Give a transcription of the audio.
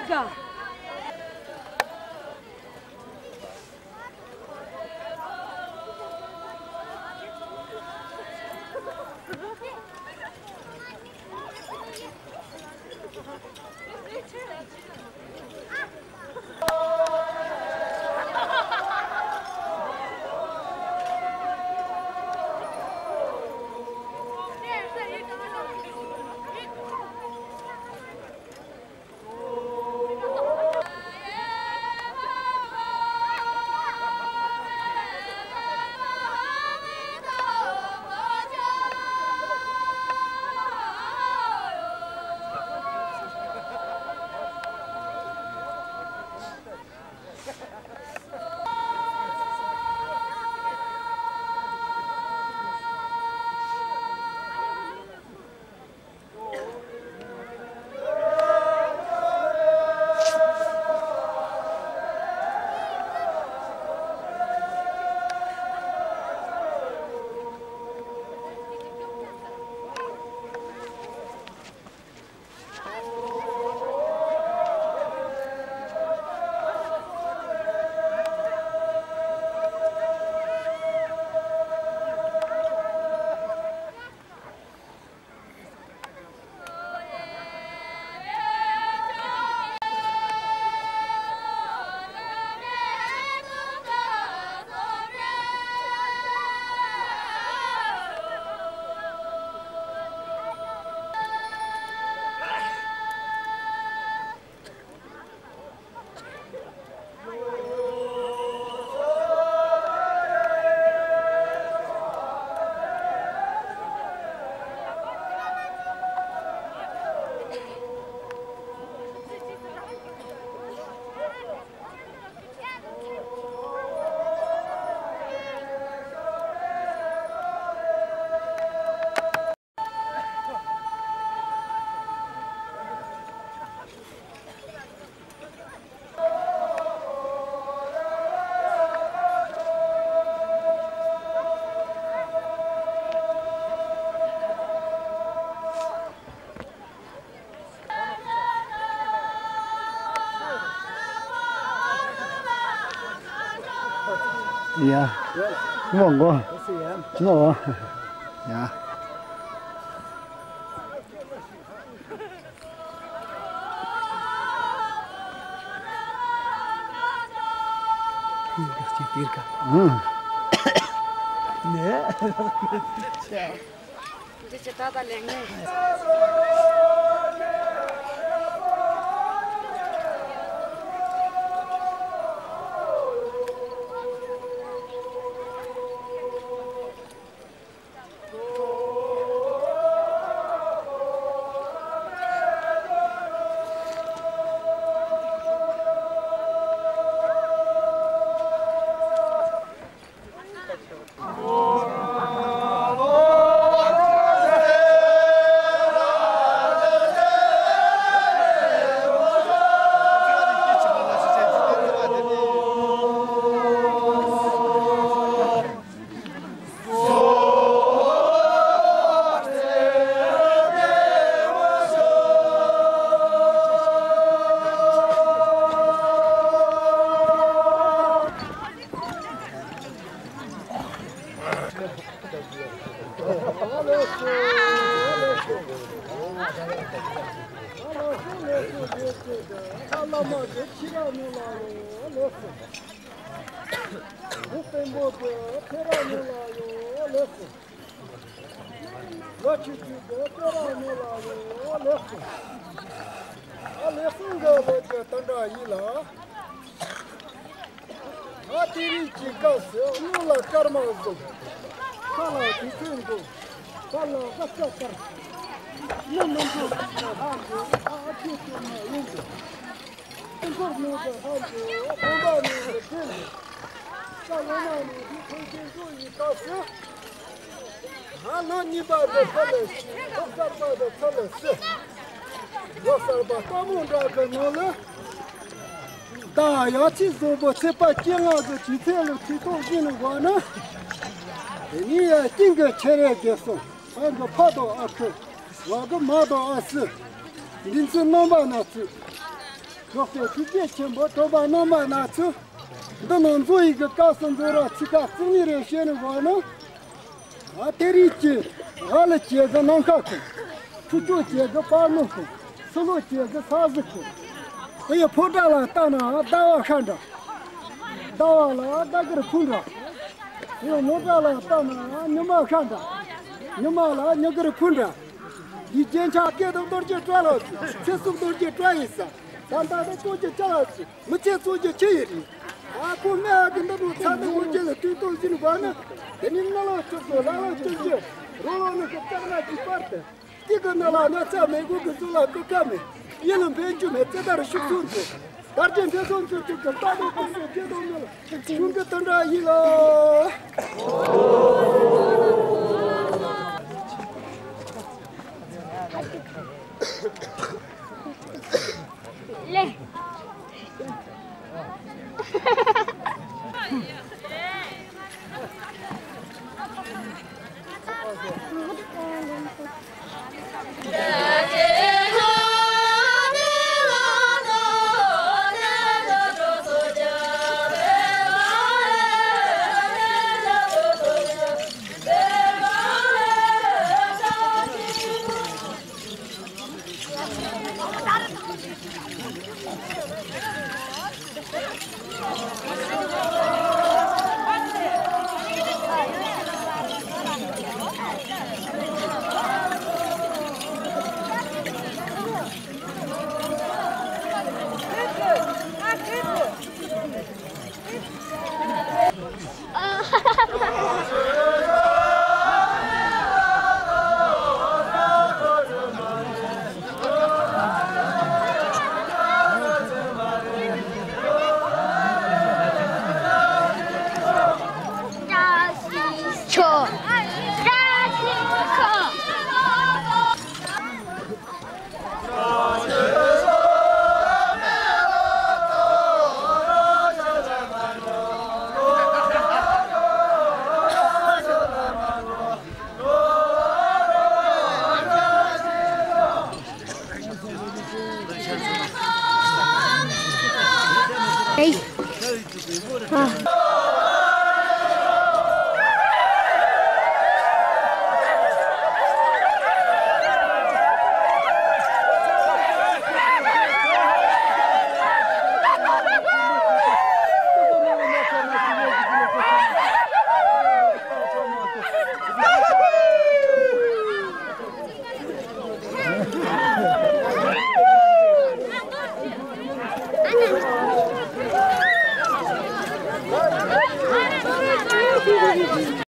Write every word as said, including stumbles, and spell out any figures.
ཀ་ཡ། མོ་མགོ། མོ། ཡ། ཨང་། ནས། འདི་ཅི་ད་ད་ལེགས་ནས། ལོ་ཆུ་ཆུ་གི་སྤེ་ར་ནི་ལ་ཡོད་ལེགས་སོ། ཨ་ལེགས་སོ་འགའ་ལོ་ཆུ་དང་འདྲ་ཡིན་ལ། ཨ་དེ་རིང་གི་སྐབས་སུ་སྔོན་ལ་སྐར་མ་བཟུང་། ཁ་ལ་དུས་ཚོད་འགོ། ཁ་ལ་ཀ་ཀ་ཀར། མི་མི་འགྲོ་ལ་ཧ་འགྲོ། ཨ་ཁྱོད་ཚོ་མ་ཡོང་གི། སྐུ་འཁོར་ནང་དུ་ལྷ་འདུག་དགོན་པ་ནང་དུ་དེ་འདུག་ས་ལོ་མ་ནང་དུ་ཐོན་སྐྱེད་འགྲོ་ཡི་སྐབས་སུ། ང་ལོ་གཉིས་པ་དུ་ཁ་ལ་ཤི། ལོ་གསར་པ་དུ་ཁ་ལ་ཤི། ལོ་གསར་པ་སྟག་མོ་འདྲ་གི་ནང་ལ། ད་ཡ་ཆི་བཟང་པོ་ཚེས་པ་བཅོ་ལྔ་གི་དུས་ཚོད་ལ་ཁྲི་ཐོག་བཞིན་ནས་བ་ན། དེ་ནས་ཡ་སྟེང་གི་ཁྱེད་རེ་རྒྱལ་སོང་། ང་གི་ཕ་དང་ཨ་ཁུ། ང་གི་མ་དང་ཨ་སི། འདི་ཚོའི་རྣམ་པ་སྣ་ཚོགས། འཇོག་པའི་ཐུགས་རྗེ་ཆེན་པོ་གྲོགས་པོ་རྣམ་པ་སྣ་ཚོགས། འདི་ནང་འཛོམས་ཡི་གི་སྐབས་སུ་འཛོམས་ར་ཚིག་ཁ་རྩིས་ནི་རེ་བཤད་ནི་བ་ནི། ཨ་ཏེ་རིགས་ཀྱི་ཧ་ལ་ཅེ་གི་ནམ་མཁའ་ཁོ། ཁྲི་ཕྱོགས་ཅེ་གི་བར་སྣང་ཁོ། སྲིན་ལོ་ཅེ་གི་ས་གཟིག་ཁོ། དེ་ཡི་ཕོ་བྲང་ལ་ལྟ་ན་ཟླ་བ་ཤར་འདྲ། ཟླ་བ་ལ་ཟླ་གར་ཕུང་འདྲ། དེ་ཡི་ནུབ་བྲང་ལ་ལྟ་ན་ཉི་མ་ཤར་འདྲ། ཉི་མ་ལ་ཉི་གར་ཕུང་འདྲ། དེའི་རྒྱན་ཆ་སྐེ་དང་རྡོ་རྗེ་བྲག་ལ་ཚེ་སྲོག་རྡོ་རྗེ་བྲག་ཡིན་ས། ད་ལྟ་དེ་ཚོགས་ཀྱི་ཆ་ལ་ཚུད། མི་ཚེ་གཙོ་རྒྱུ་ཆི་ཡི་རེད། ཨ་ཁོ་མེད་ཨ་གི་འདི་རུ་ཚ་ནི་དངོས་རྒྱུ་ལ་དུས་སྟོན་ཟིན་པ་ནི། དེ་ནི་ནི་ལོ་བཅུ་གསུམ་ལ་ལོ་བཅུ་བཞི། རོ་ལོ་ནི་གི་ལྕགས་ནག་གི་པར་དེ། གཅིག་གི་ནི་ལ་ན་ཚ་མེད་དགུ་གི་གཟུགས་ལ་ཀུ་ཁ་མེད། ཡིད་ལ་འབད་རྒྱུ་མེད་ཙེ་ད་རུ་ཤུགས་སོང་ཚེ། དར་རྒྱས་འཕེལ་སོང་ཚུལ་གྱི་གི་རྟ་དང་ཀུན་གྱི་རྒྱུ་དང་ནི་ལ། གཞུང་གི་དོན་འདྲ་ཡིན་ལ།